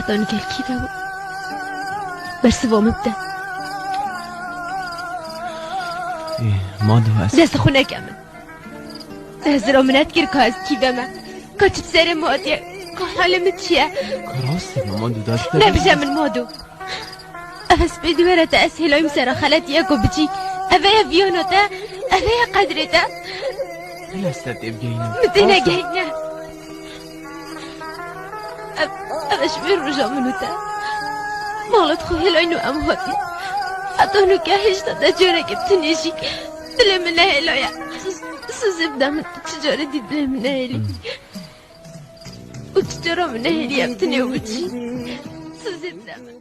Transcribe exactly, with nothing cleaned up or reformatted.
Dano gel kî de bû? Bersiva min bide. Ê, Mado, ez... Dest xwe neke min. Ez ra minet kir ka ez kî de me. Ka çi bi serê min hatiye. Ka halê min çi ye. Ka rast e, Mado, dest... Nebije min, Mado. Ev ez pê di were te, ez hêlayîm sera xeletiyeko biçîk. Ev e viyana te, ev e qedrê te. Min ez te tê bigeyînim. Min tê negeyîne. Ev, ev e ji vê roja min û te. Mala xwe hêlayîn û em hatin. Heta nûke hêşta te careke tinê jî dilê min nehêlaye. Sûz-, sûzê bide min, tu carê dî dilê min nehêlî. Û tu cara min nehêlî, em tinê û biçî. Sûzê bide min.